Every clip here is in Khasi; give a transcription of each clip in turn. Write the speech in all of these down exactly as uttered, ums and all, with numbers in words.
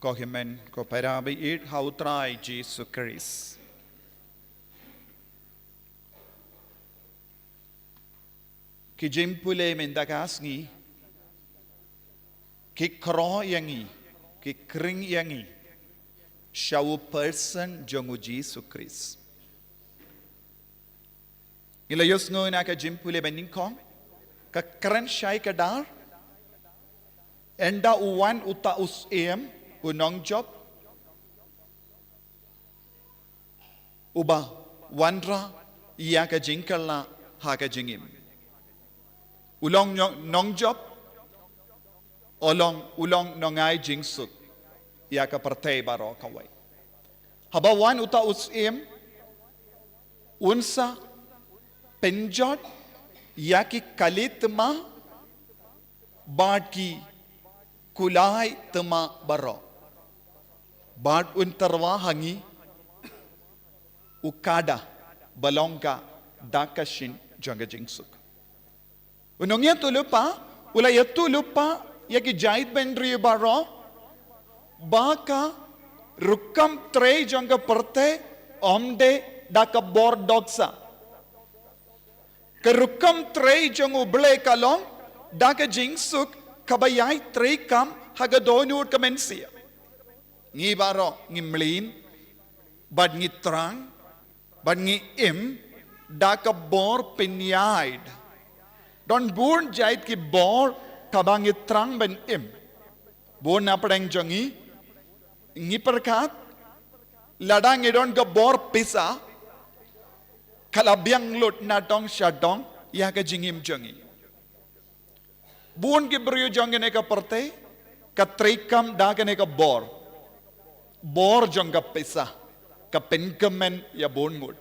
Ko hynmen ko para baieit ha U Trai Jisu Khrist. Ki jingpule mynta ka sngi ki khroh ïa ngi, ki khring ïa ngi sha u person jong U Jisu Khrist. Ngi la ïohsngew na ka jingpule ba nyngkong, ka kren shai ka dar, ynda u wan uta u Syiem, u nongjop, uba wanrah ïa ka jingkylla ha ka jingim. U long nong-, nongjop, u long, u long nongai jingsuk ïa ka pyrthei baroh kawei. Haba wan uta u Syiem, un sa pynjot ïa ki kali thma bad ki kulai thma baroh. Bad un tyrwa ha ngi u kada ba long ka dak ka shin jong ka jingsuk. U nongïathuhlypa u la ïathuhlypa ïa ki jaitbynriew baroh ba ka rukom trei jong ka pyrthei ym dei da ka bor dohsah. Ka rukom trei jong U Blei ka long da ka jingsuk kaba ïai treikam ha ka dohnud ka mynsiem. Ngi baroh ngi mlien bad ngi thrang bad ngi im da ka bor pynïaid. Don bun jait ki bor kaba ngi thrang ban im. Bun na pdeng jong ngi ngi pyrkhat lada ngi don ka bor pisa, ka la biang lut na dong sha dong ïa ka jingim jong ngi. Bun ki briew jong kane ka pyrthei ka treikam da kane ka bor, bor jong ka pisa, ka pynkmen ïa bun ngut.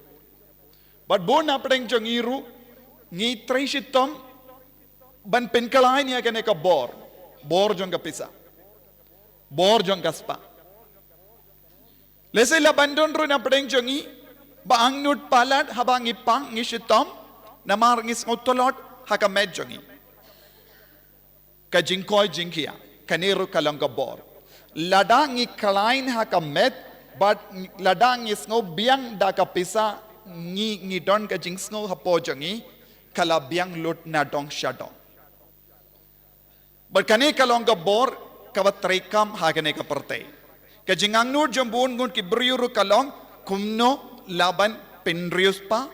Bad bun na pdeng jong ngi ruh ngi trei shitom ban pynkhlaiñ ïa kane ka bor, bor jong ka pisa, bor jong ka spah. Lehse la ban don ruh na pdeng jong ngi ba angnud palat haba ngi pang ngi shitom namar ngi sngew tlot ha ka met jong ngi. Ka jingkoit jingkhiah, kane ruh ka long ka bor. Lada ngi khlaiñ ha ka met bad lada ngi sngew biang da ka pisa, ngi, ngi don ka jingsngew hapoh jong ngi ka la biang lut na dong sha dong. Bad kane ka long ka bor kaba treikam ha kane ka pyrthei. Ka jingangnud jong bun ngut ki briew ruh ka long kumno la ban pynriewspah,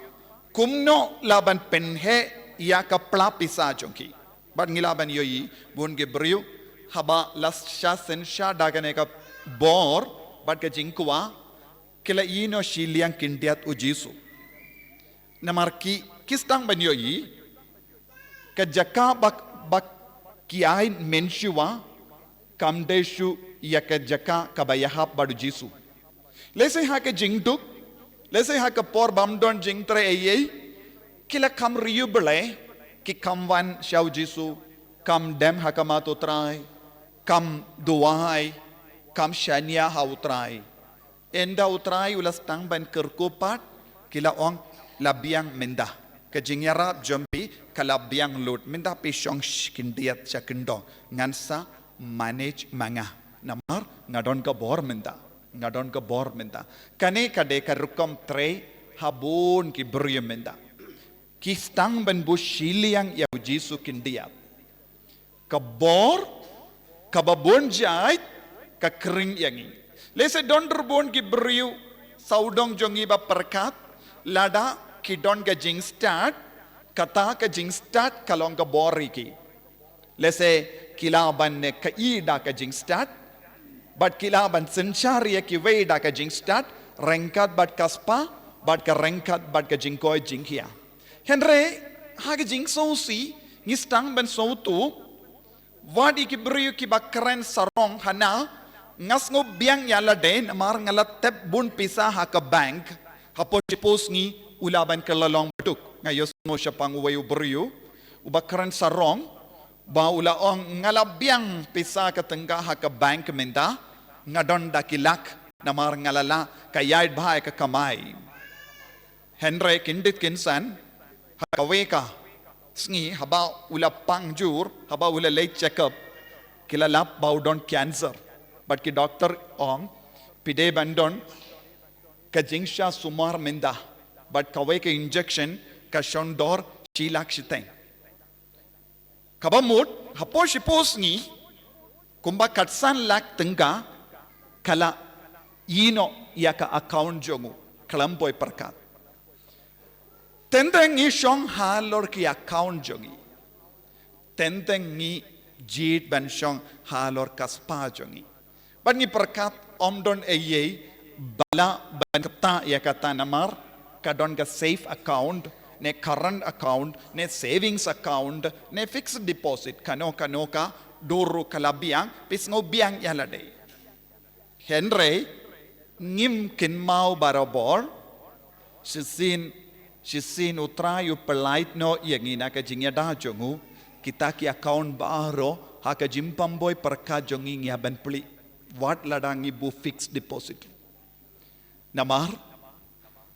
kumno la ban pynheh ïa ka pla pisa jong ki. Bad ngi la ban ïohi bun ki briew haba la shah synshar da kane ka bor bad ka jingkwah, ki la ïehnoh shiliang khyndiat U Jisu. Namar ki, ki sdang ban ïohi ka jaka ba, ba ki ai mynshuwa kam dei shuh ïa ka jaka kaba ïahap bad U Jisu. Lehse ha ka jingduk, lehse ha ka por bym don jingtrei ei ei, ki la kham riewblei, ki kham wan sha U Jisu, kham dem ha khmat U Trai, kham duwai, kham shaniah ha U Trai. Ynda U Trai u la sdang ban kyrkhu pat, ki la ong, la biang mynta. Ka jingïarap jong phi ka la biang lut, mynta phi shong sh-, khyndiat sha kyndong. Ngan sa manage ma nga. Namar nga don ka bor mynta. Nga don ka bor mynta. Kane ka dei ka rukom trei ha bun ki briew mynta. Ki sdang ban buh shiliang ïa U Jisu khyndiat. Ka bor kaba bun jait ka khring ïa ngi. Lehse don ruh bun ki briew sawdong jong ngi ba pyrkhat lada ki don ka jingstad, kata ka jingstad ka long ka bor ïa ki. Lehse ki lah ban ne ka i da ka jingstad, bad ki lah ban synshar ïa kiwei da ka jingstad, ryngkat bad ka spah, bad ka ryngkat bad ka jingkoit jingkhiah. Hynrei ha ka jingsngewsih ngi sdang ban sngewthuh, wat ïa ki briew kiba kren sarong hana, nga sngew biang ïa lade namar nga la tep bun pisa ha ka bank, hapoh shiphew sngi u lah ban kylla long baduk. Nga ïohsngew shaphang uwei u briew uba kren sarong, ba u la ong nga la biang pisa ka tyngka ha ka bank mynta, nga don da ki lak namar nga la lah ka ïaid bha ïa ka kamai. Hynrei kyndit kynsan ha kawei ka sngi haba u la pang jur, haba u la leit check up, ki la lap ba u don cancer. Bad ki doktor ong, phi dei ban don ka jingshah sumar mynta, bad kawei ka injection ka shon dor shi lak shiteng. Kaba mut, hapoh shiphew sngi, kumba khatsan lak tyngka ka la ïehnoh ïa ka account jong u, khlem poi pyrkhat. Teng teng ngi shong halor ki account jong ngi. Teng teng ngi jied ban shong halor ka spah jong ngi. Bad ngi pyrkhat ym don ei ei ba lah ban ktah ïa kata namar ka don ka safe account, ne current account, ne savings account, ne fixed deposit, kano kano ka dur ruh ka la biang, phi sngew biang ïa lade. Hynrei ngim kynmaw barabor, shisien, shisien U Trai u pynlait noh ïa ngi na ka jingïada jong u, kita ki account baroh ha ka jingpynbor pyrkhat jong ngi ngi hap ban plie, wat lada ngi buh fixed deposit. Namar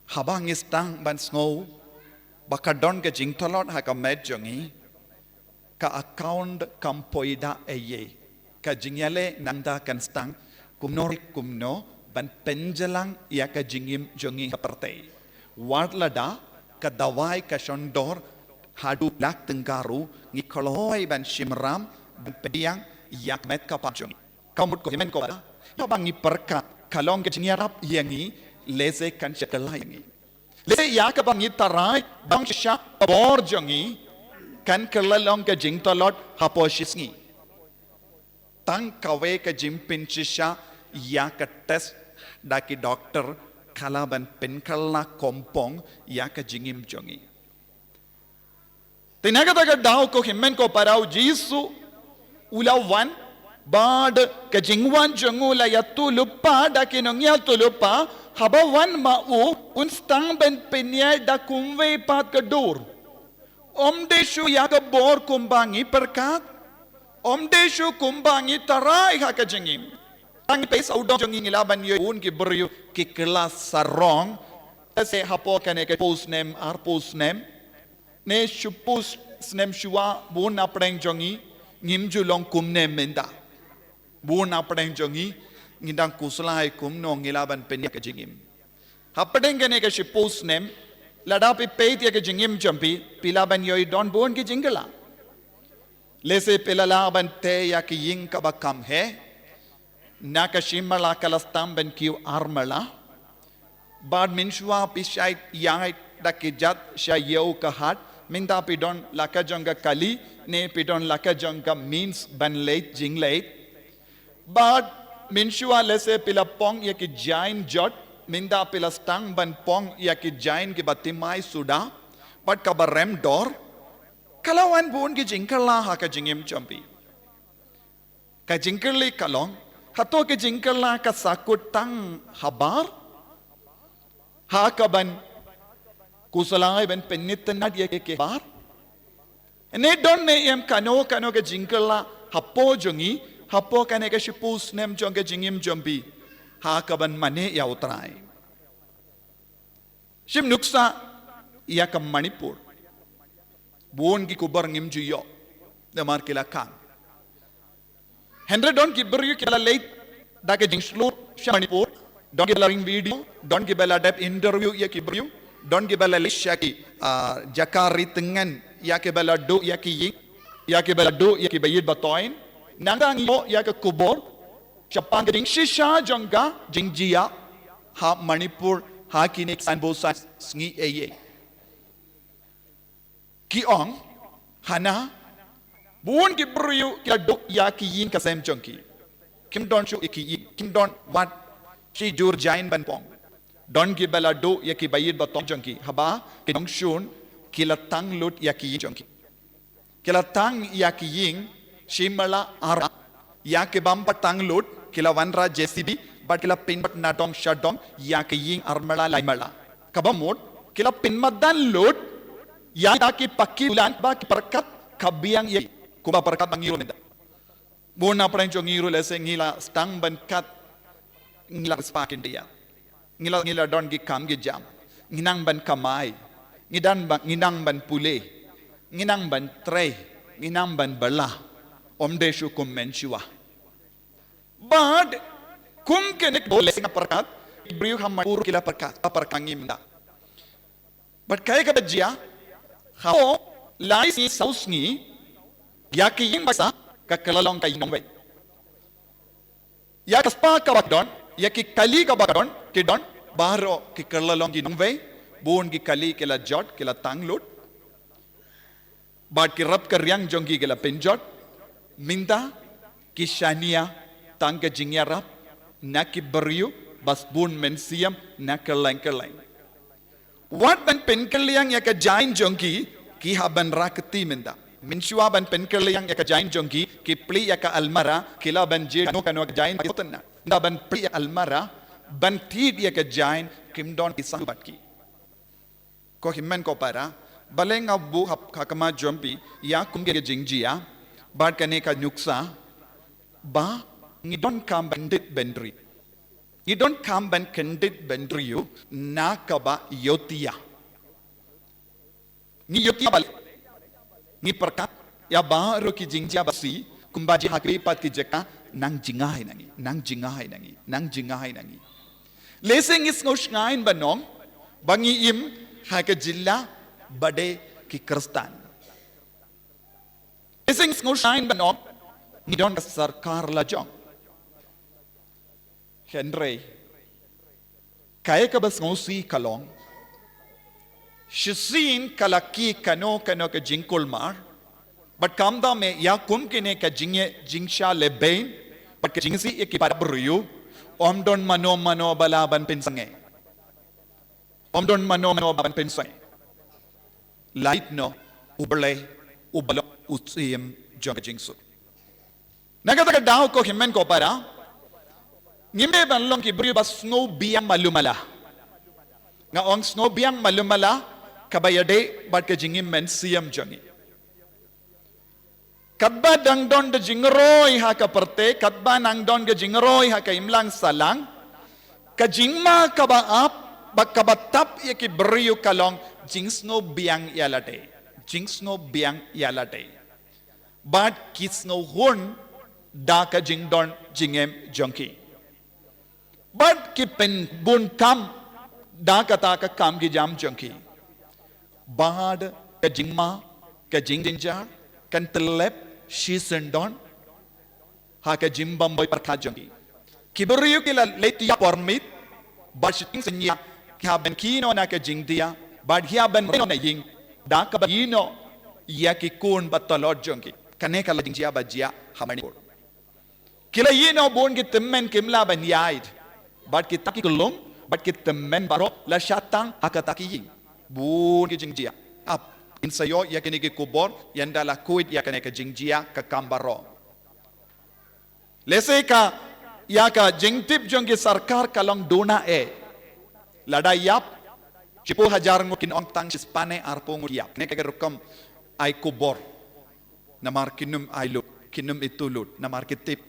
haba ngi sdang ban sngew ba ka don ka jingtlot ha ka met jong ngi, ka account kam poi da ei ei. Ka jingïaleh nangta kan sdang kumno re kumno ban pynjlan ïa ka jingim jong ngi ha pyrthei. Wat lada ka dawai ka shon dor haduh lak tyngka ruh, ngi kloi ban shim ram ban pdiang ïa ka met ka phad jong ngi. Ka mut ko hynmen ko para, ïa ba ngi pyrkhat ka long ka jingïarap ïa ngi, lehse kan sha kylla ïa ngi. Lehse ïa kaba ngi tharai ba long shisha ka bor jong ngi, kan kylla long ka jingtlot hapoh shi sngi. Tang kawei ka jingpynshisha ïa ka test da ki doktor ka lah ban pynkylla kompong ïa ka jingim jong ngi. Te na kata ka daw ko hynmen ko para, U Jisu u la wan, bad ka jingwan jong u la ïathuhlypa da ki nongïathuhlypa, haba wan ma u, un sdang ban pynïaid da kumwei pat ka dur. Ym dei shuh ïa ka bor kumba ngi pyrkhat, ym dei shuh kumba ngi tharai ha ka jingim. Tang peit sawdong jong ngi, ngi lah ban ïohi bun ki briew ki kylla sarong, te se hapoh kane ka phew snem, arphew snem, ne shiphew snem shuwa, bun na pdeng jong ngi ngim ju long kumne mynta. Bun na pdeng jong ngi ngi dang khuslai kumno ngi lah ban pynïaid ka jingim. Hapdeng kane ka shiphew snem, lada phi peit ïa ka jingim jong phi, phi lah ban ïohi don bun ki jingkylla. Lehse phi la lah ban tei ïa ka ïing kaba kham heh, na ka shi mala ka la sdang ban kiew ar mala. Bad mynshuwa phi shait ïaid da ki jat sha ïew ka hat, mynta phi don la ka jong ka kali, ne phi don la ka jong ka means ban leit jingleit. Bad mynshuwa lehse phi la pong ïa ki jain jot, mynta phi la sdang ban pong ïa ki jain kiba thymmai suda, bad kaba rem dor. Ka la wan bun ki jingkylla ha ka jingim jong phi. Ka jingkylli ka long, hato ka jingkylla ka sahkut tang habar? Ha kaban khuslai ban pynitynnad ïa ki habar? Ne don ne em kano kano ka jingkylla hapoh jong ngi, hapoh kane ka shiphew snem jong ka jingim jong phi, ha kaban mane ïa U Trai? Shim nuksa ïa ka Manipur. Bun ki khubor ngim ju ïoh namar ki la khang. Hynrei don ki briew ki la leit da ka jingshlur sha Manipur. Don kiba la ring video, don kiba la dep interview ïa ki briew, don kiba la leit sha ki, ah, jaka ri tyngen, ïa kiba la duh ïa ki ïing, ïa kiba la duh ïa kiba ïeit ba toin. Nangta ngi ïoh ïa ka khubor shaphang ka jingshisha jong ka jingjia ha Manipur ha kine ki sanphew san sngi eiei. Ki ong, hana bun ki briew ki la duh ïa ki ïing ka sem jong ki. Kim don shuh ïa ki ïing, kim don wat shi jur jain ban pong. Don kiba la duh ïa kiba ïeit ba toin jong ki, haba ki nongshun ki la tang lut ïa ki ïing jong ki. Ki la tang ïa ki ïing shi mala ar, ïa ki bym pat tang lut ki la wanrah JCB bad ki la pynbud na dong sha dong ïa ki ïing ar mala lai mala. Kaba mut ki la pynmadan lut ïa kita ki paki bulan ba ki pyrkhat ka biang ïa ki, kumba pyrkhat ba ngi ruh mynta. Bun na pdeng jong ngi ruh lehse ngi la sdang ban kat, ngi la spah kyndiah. Ngi la, ngi la don ki kam ki jam. Ngi nang ban kamai. Ngi dang ba, ngi nang ban pule. Ngi nang ban trei. Ngi nang ban bylla. Ym dei shuh kum mynshuwa. Bad kum kine ki bor lehse nga pyrkhat, briew ha Manipur ki la pyrkhat, la pyrkhat ngi mynta. Bad kaei kaba jia, hapoh lai sngi saw sngi, ïa ki ïing ba sah, ka kylla long ka ïing nongwei. Ïa ka spah kaba ki don, ïa ki kali kaba ki don, ki don, baroh ki kylla long ki nongwei, bun ki kali ki la jot, ki la tang lut. Bad ki rep ka riang jong ki ki la pynjot, mynta ki shaniah tang ka jingïarap na ki briew ba sbun mynsiem na kylleng kylleng. Wat ban pynkylliang ïa ka jaiñ jong ki, ki hap ban rah kti mynta. Mynshuwa ban pynkylliang ïa ka jaiñ jong ki, ki plie ïa ka almara, ki lah ban jied kano kano ka jaiñ ba ki sngewtynnat. Ynda ban plie ïa ka almara, ban thied ïa ka jaiñ, kim don ki sah bad ki. Ko hynmen ko para, balei nga buh ha khmat jong phi ïa kum kine ki jingjia, bad kane ka nuksa, ba ngi donkam ban kyndit bynriew. Ngi donkam ban kyndit bynriew na kaba ïohtïa. Ngi ïohtïa balei? Ngi pyrkhat ïa baroh ki jingjia ba shisha, kumba jia ha kiwei pat ki jaka, nang jngai na ngi, nang jngai na ngi, nang jngai na ngi. Lehse ngi sngew shngaiñ ban ong, ba ngi im ha ka jylla ba dei ki Khristan. Lehse ngi sngew shngaiñ ban ong, ngi don ka sorkar lajong. Hynrei kaei kaba sngewsih ka long, shisien ka la ki kano kano ka jingkulmar, bad khamtam eh ïa kum kine ka jingeh jingshisha lehbeiñ, bad ka jingsih ïa ki para briew, ym don mano mano ba lah ban pynsangeh. Ym don mano mano ba lah ban pynsangeh. Lait noh U Blei uba long u syiem jong ka jingsuk. Na kata ka daw ko hynmen ko para, ngim dei ban long ki briew ba sngewbiang malu mala. Nga ong sngewbiang malu mala, kaba ïadei bad ka jingim mynsiem jong ngi. Katba dang don ka jingroi ha ka pyrthei, katba nang don ka jingroi ha ka imlang sahlang, ka jingma kaba ap, ba kaba tap ïa ki briew ka long jingsngewbiang ïa lade. Jingsngewbiang ïa lade. Bad ki sngewhun da ka jingdon jingem jong ki. Bad ki pynbun kam da kata ka kam ki jam jong ki. Bad ka jingma, ka jingjynjar, kan tyllep shisyndon ha ka jingbym boi pyrkhat jong ki. Ki briew ki la leit ïa por miet, bad shiteng synñia ki hap ban kiew noh na ka jingdia, bad ki hap ban roi noh na ïing da kaba ïehnoh ïa ki khun ba tlot jong ki. Kane ka la jingjia ba jia ha Manipur. Ki la ïehnoh bun ki tymmen kim lah ban ïaid. Bad kita ki kyllum, bad ki tymmen baroh la shah tang ha kata ki ïing. Bun ki jingjia. Ap, ngin sa ïoh ïa kine ki khubor, ynda la khuid ïa kane ka jingjia ka kam baroh. Lehse ka, ïa ka jingtip jong ki sorkar ka long duna eh. Lada ïap, shiphew hajar ngut kin ong tang shispah ne arphew ngut ïap. Ne ka rukom ai khubor. Namar kin ym ai lut, kin ym ithuh lut, namar ki tip.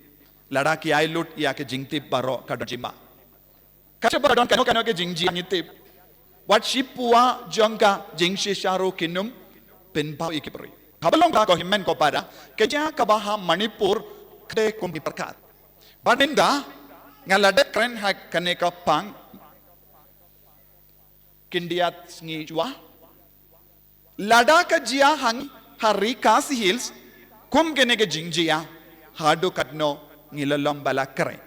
Lada ki ai lut ïa ka jingtip baroh ka don jingma. Ka shaba don kano kano ka jingjia ngi tip. Wat shiphew jong ka jingshisha ruh kin ym pynpaw ïa ki briew. Haba long ka ko hynmen ko para, ka jia kaba ha Manipur ka dei kum ngi pyrkhat. Bad ynda nga la dep kren ha kane ka pang, khyndiat sngi shuwa. Lada ka jia ha ngi ha Ri Khasi Hills, kum kane ka jingjia, haduh katno ngi la long ba la kren.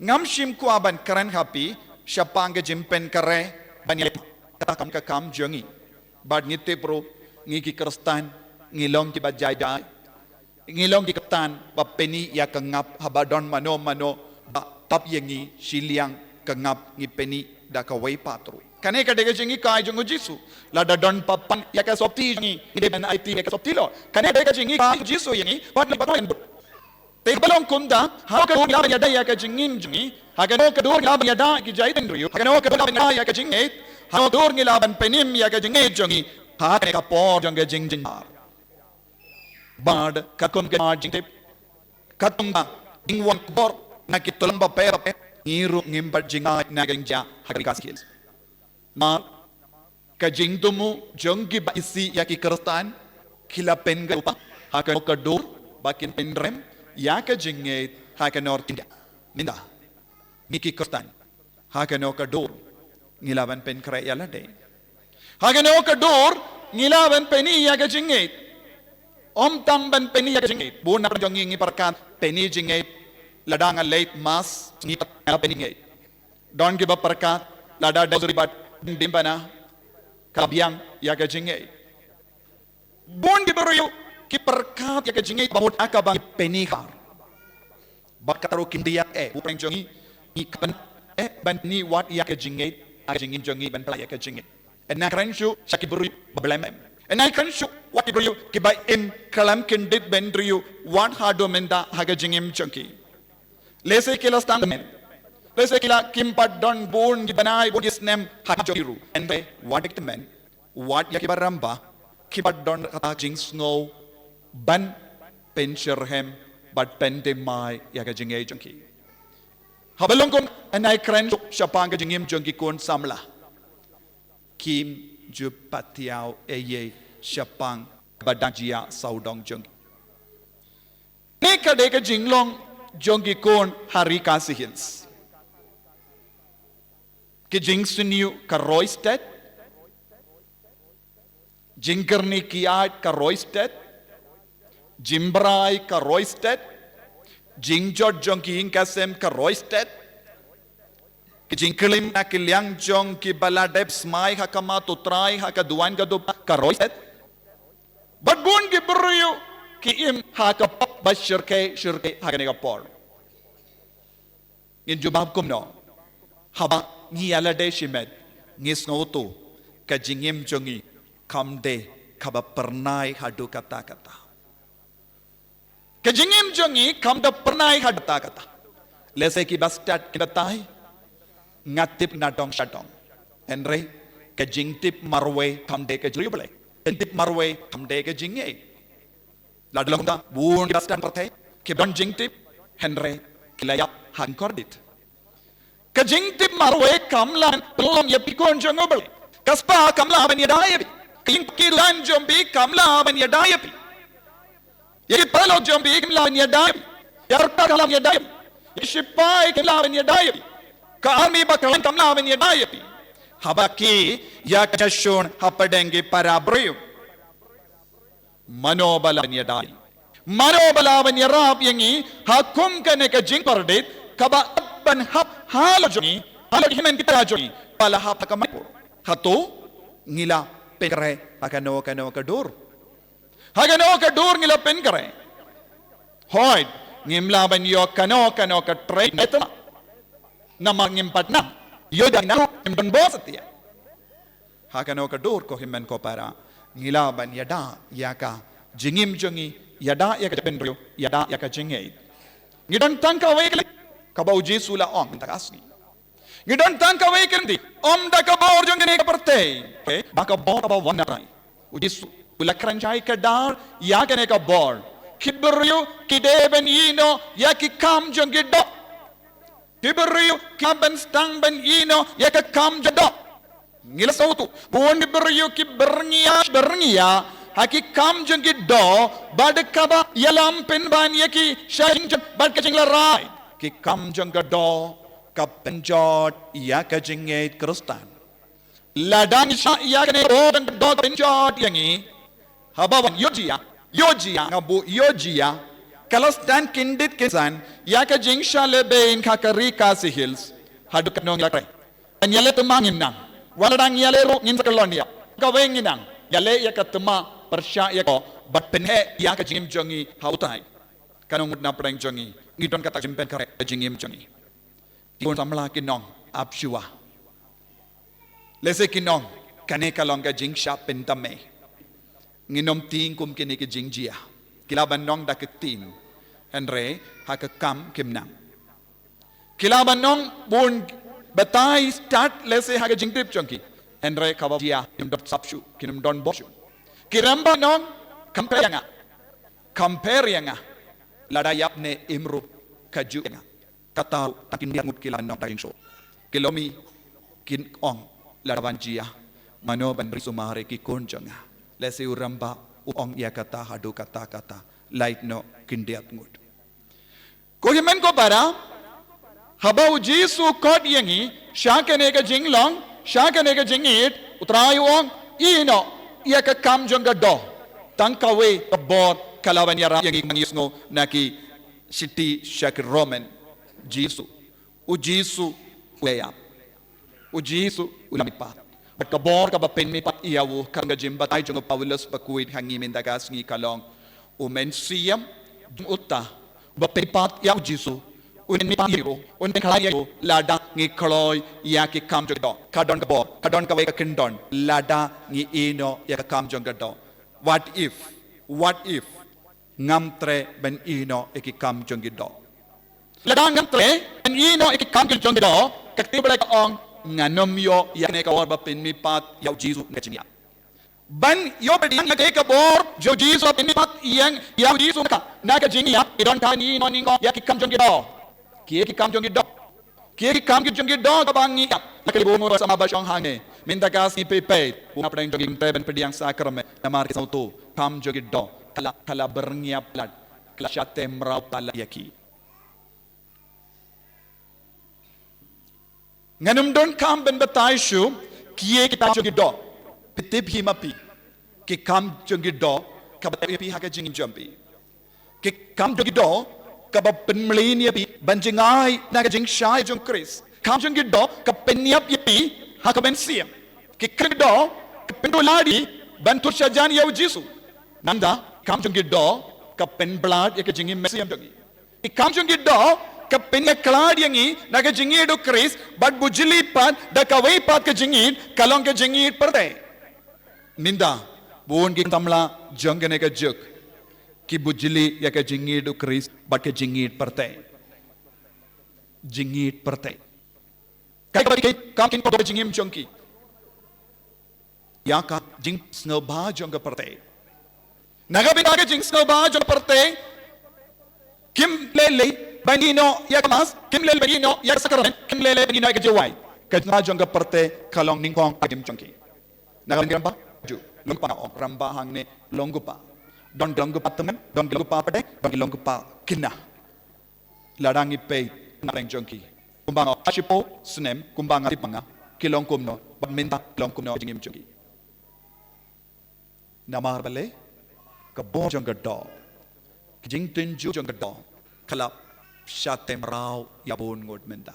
Ngam shym kwah ban kren ha phi shaphang ka jingpynkhreh ban ïaleh kata kam ka kam jong ngi. Bad ngi tip ruh, ngi ki Khristan, ngi long kiba jai jai. Ngi long ki Khristan ba pyni ïa ka ngap haba don mano mano ba tap ïa ngi shiliang ka ngap ngi pyni da kawei pat ruh. Kane ka dei ka jinghikai jong u Jisu. Lada don ba pan ïa ka sopti jong ngi, ngi dei ban aiti ïa ka sopti Lord. Kane ka dei ka jinghikai jong u Jisu ïa ngi, bad ngi ba kren bud. Te ba long kumta, ha ka dur ngi lah ban ïada ïa ka jingim jong ngi, ha kano ka dur ngi lah ban ïada ïa ki jaitbynriew, ha kano ka dur ngi lah ban ïada ïa ka jingngeit, ha kano ka dur ngi lah ban pynim ïa ka jingngeit jong ngi, ha kane ka por jong ka jingjynjar. Bad katkum ka jingtip, katkum ka jingwan khubor na ki tulop bapher bapher, ngi ruh ngim pat jngai na ka jingjia ha Ri Khasi Hills. Namar ka jingthmu jong kiba isih ïa ki Khristan ki la pynkylla ha kano ka dur ba kin pynrem ïa ka jingngeit ha ka nor India. Mynta ngi ki Khristan, ha kano ka dur ngi lah ban pynkhreh ïa lade? Ha kano ka dur ngi lah ban pyni ïa ka jingngeit? Ym tang ban pyni ïa ka jingngeit, bun na pdeng jong ngi ngi pyrkhat pyni jingngeit, lada nga leit mass ngi pat nga la pyni jingngeit. Don kiba pyrkhat lada dei rosary bad ding dimbana ka biang ïa ka jingngeit. Bun ki briew ki pyrkhat ïa ka jingngeit ba mut aka ba ngi pyni khar. Bad kata ruh kim dei eh, u pyrshang jong ngi, ngi kyrpad eh ban pyni wat ïa ka jingngeit, ha ka jingim jong ngi ban pynlait ïa ka jingngeit. Hynrei kren shuh sha ki briew ba blem em. Hynrei kren shuh wat ki briew kiba im khlem kyndit bynriew wat haduh mynta ha ka jingim jong ki. Lehse ki la sdang tymmen. Lehse ki la kim pat don bun ki bnai bun ki snem ha jong ki ruh. Hynrei wat ïa ki tymmen, wat ïa kiba rem bha, ki pat don kata jingsngew ban pynsyrhem bad pynthymmai ïa ka jingngeit jong ki. Haba long kumta, hynrei kren shuh shaphang ka jingim jong ki khun samla. Kim ju patiaw ei ei shaphang ba dang jia sawdong jong ki. Kane ka dei ka jinglong jong ki khun ha ri Khasi Hills. Ki jingsniew ka roi stet, jingkyrni ki aiñ ka roi stet, jingbrai ka roi stet, jingjot jong ki ïing ka sem ka roi stet, ki jingklim na ki liang jong kiba la dep smai ha khmat U Trai ha ka duwan ka dup ka roi stet. Bad bun ki briew ki im ha ka pop ba shyrkhei shyrkhei ha kane ka por. Ngin jubab kumno? Haba ngi ïa lade shimet, ngi sngewthuh ka jingim jong ngi kam dei kaba phyrnai haduh katta katta. Ka jingim jong ngi kam da phyrnai haduh katta katta. Lehse kiba stad kin batai, nga tip na dong sha dong. Hynrei ka jingtip marwei kam dei ka jingriewblei. Ka jingtip marwei kam dei ka jingngeit. Lada long kumta, bun kiba stad pyrthei ki don jingtip, hynrei ki la ïap ha ka jingkordit. Ka jingtip marwei kam lah ban pynlong ïa phi khun jong U Blei. Ka spah kam lah ban ïada ïa phi. Ka ïing ki dukan jong phi kam lah ban ïada ïa phi. Ïa ki paralok jong phi kim lah ban ïada ïa phi. Ïa ka sorkar kam lah ban ïada ïa phi. Ïa ki shipai kim lah ban ïada ïa phi. Ka army battalion kam lah ban ïada ïa phi. Haba ki ïa ka jingshun hapdeng ki para briew. Mano ba lah ban ïada ïa ngi? Mano ba lah ban ïarap ïa ngi ha kum kane ka jingkordit kaba ap ban hap halor jong ngi, halor ki hynmen ki para jong ngi ba la hap ha ka maipur? Hato ngi la pynkhreh ha kano kano ka dur? Ha kano ka dur ngi la pynkhreh? Hooid, ngim lah ban ïoh kano kano ka trei ne tma. Namar ngim pat nang. Ïoh da ngi nang ruh ngim don bor satia. Ha kano ka dur ko hynmen ko para, ngi lah ban ïada ïa ka jingim jong ngi, ïada ïa ka jaitbynriew, ïada ïa ka jingngeit. Ngi don tang kawei ka lynti kaba U Jisu u la ong mynta ka sngi. Ngi don tang kawei ka lynti, ym da ka bor jong kane ka pyrthei, eh, da ka bor kaba wan na U Trai. U Jisu u la kren shai kdar ïa kane ka bor. Ki briew ki dei ban ïehnoh ïa ki kam jong ki doh. Ki briew ki ban sdang ban ïehnoh ïa ka kam jong doh. Ngi la sngewthuh, bun ki briew ki byrngia, byrngia ha ki kam jong ki doh, bad kaba ïalam pynban ïa ki sha jingjot bad ka jinglarai. Ki kam jong ka doh ka pynjot ïa ka jingngeit Khristan. Lada ngi shah ïa kane ka bor jong ka doh ka pynjot ïa ngi, haba wan ïoh jia, ïoh jia, nga buh ïoh jia, ka la sdang kyndit kynsan ïa ka jingshah lehbeiñ ha ka ri Khasi Hills. Haduh katno ngi la trei? Ban ïaleh thymmai ngim nang. Wat la dang ïaleh ruh ngin sa kyllon ïa kawei, ngi nang ïaleh ïa ka thymmai, pyrshah ïa ka bad pynheh ïa ka jingim jong ngi ha U Trai. Katno ngut na pdeng jong ngi ngi don kata ka jingpynkhreh ha ka jingim jong ngi? Ki khun samla kin ong, ap shuwa. Lehse kin ong, kane ka long ka jingshah pynthame. Ngin ym tieng kum kine ki jingjia. Ki lah ban ong da ka ktien, hynrei ha ka kam kim nang. Ki lah ban ong bun batai stad lehse ha ka jingtip jong ki, hynrei kaba jia kim don sap shuh, kim don bor shuh. Ki rem ban ong, kham pher ïa nga, kham pher ïa nga. Lada ïap ne im ruh ka juh ïa nga. Kata ruh tang ki ngut ki la ban ong da ka jingshoh. Ki longmih kin ong, lada wan jia, mano ban ri sumar ïa ki khun jong nga? Lehse u rangbah u ong ïa kata haduh katta katta, lait noh khyndiat ngut. Ko hynmen ko para, Haba u Jisu u khot ïa ngi sha kane ka jinglong, sha kane ka jingïeit, u Trai u ong, ïehnoh ïa ka kam jong ka doh. Tang kawei ka bor ka lah ban ïarap ïa ngi, ngi sngew na ki shithi sha ki Roman. Jisu, u Jisu u la ïap. U Jisu u la mihpat. Bad ka bor kaba pynmihpat ïa u, ka long ka jingbatai jong u Paulus ba khuid ha ngi mynta ka sngi ka long, u mynsiem jong uta uba pynmihpat ïa u Jisu un mihpat ïa u, un pynkhlaiñ ïa u, lada ngi kloi ïa ki kam jong ka doh. Ka don ka bor, ka don kawei ka kyndon lada ngi ïehnoh ïa ka kam jong ka doh. What if? What if ngam treh ban ïehnoh ïa ki kam jong ki doh? Lada ngam treh ban ïehnoh ïa ki kam jong ki doh, ka ktien Blei ka ong, ngan ym ïoh ïa kane ka bor ba pynmihpat ïa u Jisu na ka jingïap. Ban ïoh pdiang ïa kane ka bor jong u Jisu ba pynmihpat ïa, ïa u Jisu na ka, na ka jingïap, ki donkam ban ïehnoh nyngkong ïa ki kam jong ki doh. Ki, ki kam jong ki doh. Ki, ki kam jong ki doh kaba ngi ïap. La ka bun ngut sa map ba shong hangne. Mynta ka sngi phi peit, bun hapdeng jong ngi kim treh ban pdiang sakramen namar ki sngewthuh, kam jong ki doh ka la, ka la byrngem palat, ka la shah teh mraw palat ïa ki. Ngan ym donkam ban batai shuh kiei ki kam jong ki doh. Phi tip hi ma phi, ki kam jong ki doh kaba tep ïa phi ha ka jingim jong phi. Ki kam jong ki doh kaba pynmlien ïa phi ban jngai na ka jingshai jong u Khrist. Kam jong ki doh ka pynïap ïa phi ha ka mynsiem. Ki kam jong ki doh ka pynduh lad ïa phi ban tur shajan ïa u Jisu. Nangta kam jong ki doh ka pynblad ïa ka jingim mynsiem jong ngi. Ki kam jong ki doh ka pynïakhlad ïa ngi na ka jingïeit u Khrist, bad bujli pat da kawei pat ka jingïeit, ka long ka jingïeit pyrthei. Mynta bun ki samla jong kane ka juk ki bujli ïa ka jingïeit u Khrist bad ka jingïeit pyrthei. Jingïeit pyrthei. Kaei kaba ki, kam kin pyndonkam ka jingim jong ki ïa ka jingsngewbha jong ka pyrthei. Na ka bynta ka jingsngewbha jong ka pyrthei, kim lei lei ban ïehnoh ïa ka Mass, kim lei lei ban ïehnoh ïa ka sakramen, kim lei lei ban ïehnoh ïa ka jingduwai. Ka jingduwai jong ka pyrthei ka long nyngkong ha ka jingim jong ki. Na ka bynta ki rangbah, ju, long kpa nga ong, rangbah hangne long kpa. Don ki long kpa tymmen, don ki long kpa pdeng, don ki long kpa khynnah. Lada ngi peit na ka liang jong ki, kumba nga ong, ha shiphew snem, kumba nga tip ma nga, ki long kumno, bad mynta ki long kumno ha ka jingim jong ki. Namar balei? Ka bor jong ka doh, ka jingtynjuh jong ka doh ka la shah teh mraw ïa bun ngut mynta.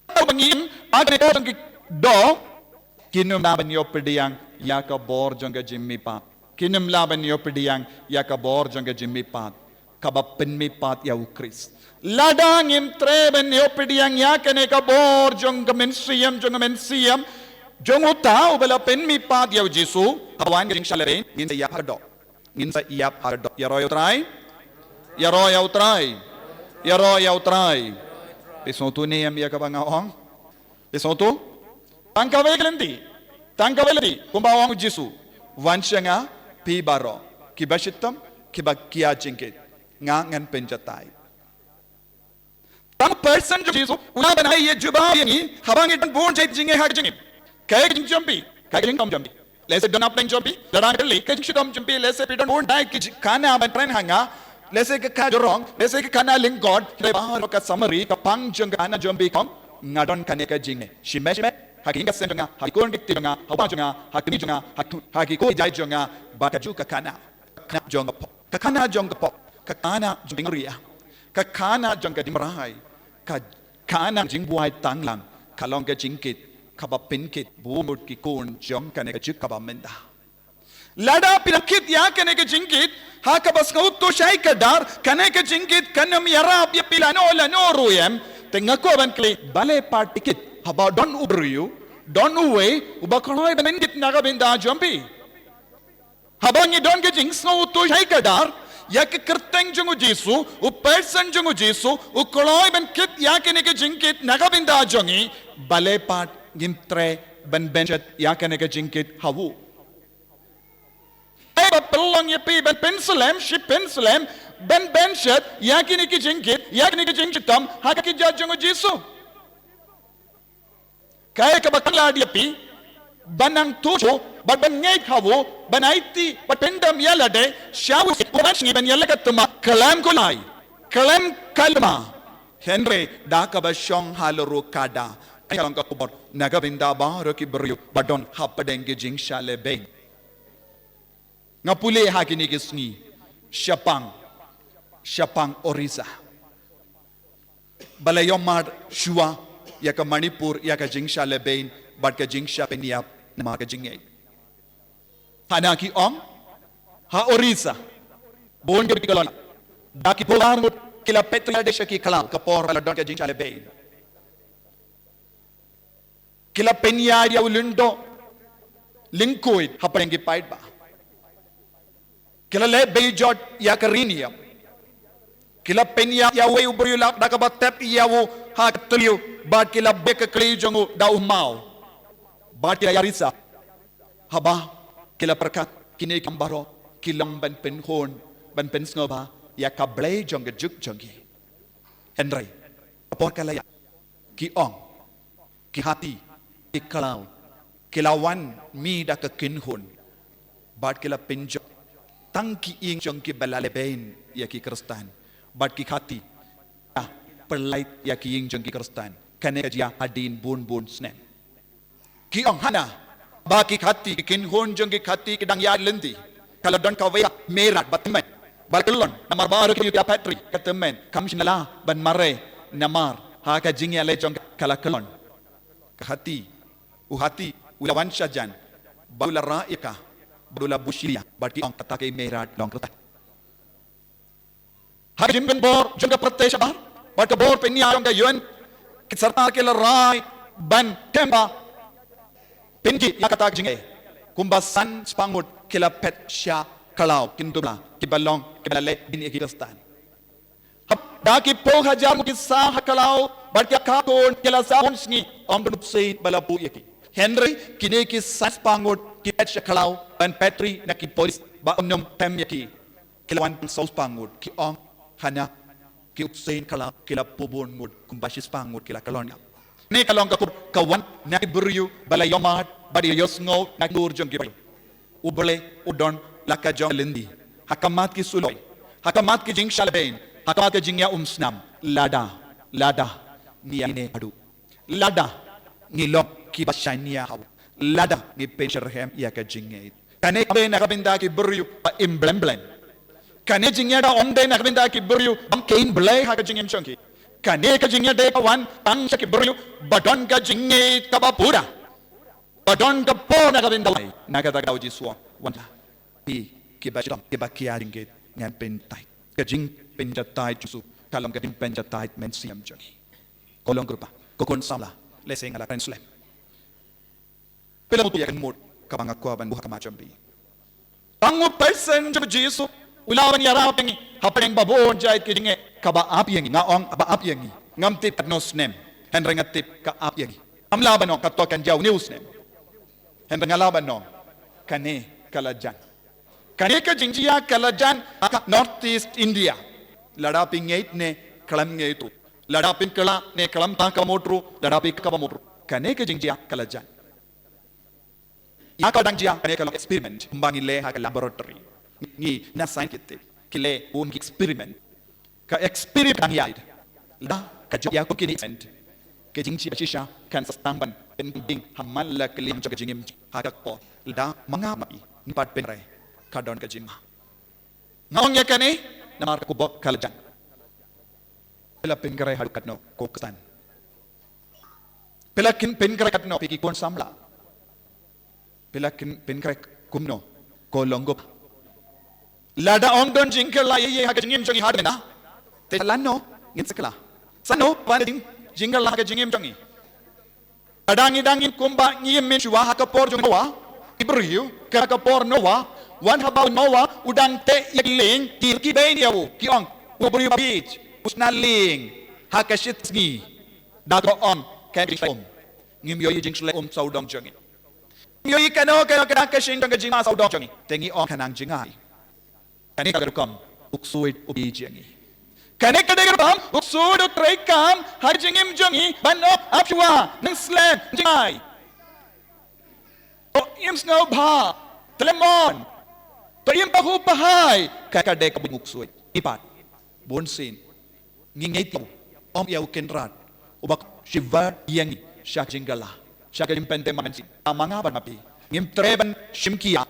Ba ngi im ha kane ka bor jong ka doh, kin ym lah ban ïoh pdiang ïa ka bor jong ka jingmihpat. Kin ym lah ban ïoh pdiang ïa ka bor jong ka jingmihpat kaba pynmihpat ïa u Khrist. Lada ngim treh ban ïoh pdiang ïa kane ka bor jong ka mynsiem, jong ka mynsiem jong uta uba la pynmihpat ïa u Jisu, haba wan ka jingshah lehrain, ngin sa ïap ha ka doh. Ngin sa ïap ha ka doh. Ïaroh ïa u Trai. Ïaroh ïa u Trai. Ïaroh ïa u Trai. Phi sngewthuh ne em ïa kaba nga ong? Phi sngewthuh? Tang kawei ka lynti, tang kawei ka lynti, kumba ong u Jisu, wan sha nga phi baroh kiba shitom, kiba kiar jingkit, nga ngan pynjatai. Tang person jong u Jisu u lah ban ai ïa jubab ïa ngi haba ngi don bun jait jingeh ha ka jingim. Kaei ka jingjop jong phi? Kaei ka jingdom jong phi? Lehse don hapdeng jong phi, lada ngi peit ka jingshitom jong phi, lehse phi don bun jait ki khana ban kren ha nga, lehse ka khana jrong, lehse ka khana lyngkot, lehse baroh ka summary, ka pang jong ka khana jong phi ka ong, nga don kane ka jingjop. Shimet shimet ha ki ïing ka sem jong nga, ha ki khun ki kti jong nga, ha u bah jong nga, ha ki kmie jong nga, ha ki, ha ki khun jait jong nga, bad kajuh ka khana. Ka khana jong ka pop, ka khana jong ka pop, ka khana jong ka jingngairia, ka khana jong ka jingmyntoi, ka khana jingbuaid tanglang, ka long ka jingkit kaba pynkit bun ngut ki khun jong kane ka juk kaba mynta. Lada phi la kit ïa kane ka jingkit ha kaba sngewthuh shai kdar, kane ka jingkit kan ym ïarap ïa phi lano lano ruh em. Te nga kwah ban kylli, balei pat phi kit haba don u briew, don uwei uba kloi ban kit na ka bynta jong phi? Haba ngi don ka jingsngewthuh shai kdar ïa ka kyrteng jong u Jisu, u person jong u Jisu, u kloi ban kit ïa kane ka jingkit na ka bynta jong ngi, balei pat ngim treh ban pynshet ïa kane ka jingkit ha u? Ei ba pynlong ïa phi ban pynslem shi pynslem ban pynshet ïa kine ki jingkit, ïa kine ki jingshitom ha ka kyrteng jong u Jisu? Kaei kaba kynlad ïa phi ban nang tuh shuh bad ban ngeit ha u, ban aiti bad pyndem ïa lade sha u, u ban sngi ban ïaleh ka thymmai? Khlem kulai, khlem kylma, Hynrei da kaba shong ha la ruh ka da, ka long ka khubor na ka bynta baroh ki briew ba don hapdeng ki jingshah lehbein. Nga pule ha kine ki sngi shaphang, shaphang Orissa, ba la ïohmad shuwa ïa ka Manipur ïa ka jingshah lehbein bad ka jingshah pynïap namar ka jingngeit. Hana ki ong ha Orissa, bun ki khlong, da ki phew ngut ki la peit ïa la dei sha ki khlaw ka por ba la don ka jingshah lehbein. Ki la pynïaid ïa u lyngdoh lyngkhuid hapdeng ki paidbah. Ki la leh beijot ïa ka ri niam. Ki la pynïaid ïa uwei u briew la da kaba tep ïa u ha ka tyriew bad ki la beh ka kli jong u da u maw. Bad ki la ïarisah. Haba ki la pyrkhat kine ki kam baroh ki long ban pynhun, ban pynsngewbha ïa ka Blei jong ka juk jong ki. Hynrei ka por ka la ïaid, ki ong, ki hati, ki khlaw ki la wan mih da ka kynhun bad ki la pynjot tang ki ïing jong ki ba la lehbein ïa ki Khristan. Bad ki hati ki la pyllait ïa ki ïing jong ki Khristan. Kane ka jia hadien bun bun snem. Ki ong hana ba ki hati, ki kynhun jong ki hati ki dang ïaid lynti, ka la don kawei ka mei rat ba tymmen, ba la kyllon namar baroh ki ïa peit ri ka tymmen, kam shym la ban mareh namar ha ka jingïaleh jong ka, ka la kyllon. Ka hati, u hati u la wan shajan bad u la rah ïa ka bad u la buh shiliang bad ki ong kata ka mei rat long kata. Ha ka jingpynbor jong ka pyrthei shabar bad ka bor pynïaid jong ka U N, ki sorkar ki la rai ban kemba pynjot ïa kata ka jingeh. Kumba san spah ngut ki la phet sha khlaw, kin dubla kiba long kiba la leh beiñ ïa ki Khristan. Hap da ki phew hajar ngut ki sah ha khlaw bad ki ïa khun ki la sah bun sngi, ym don u bseiñ ba la buh ïa ki. Hynrei kine ki san spah ngut ki phet sha khlaw ban peit ri na ki polis ba ym nym tem ïa ki. Ki la wan tang saw spah ngut, ki ong hana, ki u bseiñ khlaw ki la phew bun ngut, kumba shi spah ngut ki la kyllon ïap. Ne ka long ka khubor ka wan na ki briew ba la ïohmad bad ïohsngew na ki dur jong ki briew. U Blei u don la ka jong lynti ha khmat ki suloi, ha khmat ki jingshah lehbein, ha khmat ki jingïaumsnam. Lada, lada ngi ïa ne haduh, lada ngi long kiba shaniah haduh, lada ngi pynshitrhem ïa ka jingngeit. Kane kam dei na ka bynta ki briew ba im blem blem. Kane jingïada ym dei na ka bynta ki briew bym kheiñ Blei ha ka jingim jong ki. Kane ka jingïada ka wan tang sha ki briew ba don ka jingngeit kaba pura, ba don ka por na ka bynta lai. Na kata ka daw Jisu u ong, wan la, phi kiba shitom, kiba khia jingngeit, ngan pynjahthait. Ka jingpynjahthait Jisu ka long ka jingpynjahthait mynsiem jong ngi. Ko long kyrpad, ko khun samla, lehse nga la kren slem. Phi la mutdur ïa ka mut kaba nga kwah ban buh ha khmat jong phi. Tang u passion jong Jisu u lah ban ïarap ïa ngi hapdeng ba bun jait ki jingeh kaba ap ïa ngi. Nga ong ba ap ïa ngi, ngam tip katno snem, hynrei nga tip ka ap ïa ngi. Ngam lah ban ong katno kan jaw, hynñiew snem, hynrei nga lah ban ong kane ka la jan. Kane ka jingjia ka la jan ha ka North East India. Lada phi ngeit ne khlem ngeit ruh, lada phi kylla ne khlem, tang ka mut ruh, lada phi ka ba mut ruh, kane ka jingjia ka la jan. Ïa ka dang jia kane ka long experiment, kumba ngi leh ha ka laboratory. Ngi na science ki tip, ki leh bun ki experiment. Ka experiment dang ïaid. Lada ka jop ïa kum kine experiment, ka jingjia shisha kan sa sdang ban pynbeit ha man la ka liang jong ka jingim ha ka por. Lada ma nga ma phi ngim pat pynrei, ka don ka jingma. Nga ong ïa kane namar ka khubor ka la jan. Phi la pynkhreh haduh katno ko Khristan? Phi la kyn-, pynkhreh katno phi ki khun samla? Phi la kyn-, pynkhreh kumno ko long ko pa? Lada ym don jingkylla ïa ïa ha ka jingim jong ngi haduh mynta, te lano ngin sa kylla? Sano ban jing-, jingkylla ha ka jingim jong ngi? Lada ngi dang im kumba ngi im mynshuwa ha ka por jong Noah, ki briew ka, ha ka por Noah, wat haba u Noah u dang teh ïa ki lieng, ki, ki beiñ ïa u, ki ong, u briew ba bieit u shna lieng ha ka shit sngi. Da ka ong ka jingshlei um. Ngim ïohi jingshlei um sawdong jong ngi. Ngim ïohi kano kano ka dang ka shim jong ka jingma sawdong jong ngi. Te ngi ong ka nang jngai. Kane ka dei ka rukom u ksuid u bieit jong ngi. Kane ka dei ka rukom u ksuid u treikam ha ka jingim jong ngi, ban ong ap shuwa, nang slem, jngai. To im sngewbha, to leh mon, to im pahuh pahai. Kane ka dei ka buit u ksuid. Ngi pat bun sien ngi ngeit ïa u, Ong ïa u Kynrad, uba shiver ïa ngi sha ka jingkylla, sha ka jingpyntip mynsiem. Ma nga bad ma phi ngim treh ban shim ki ïa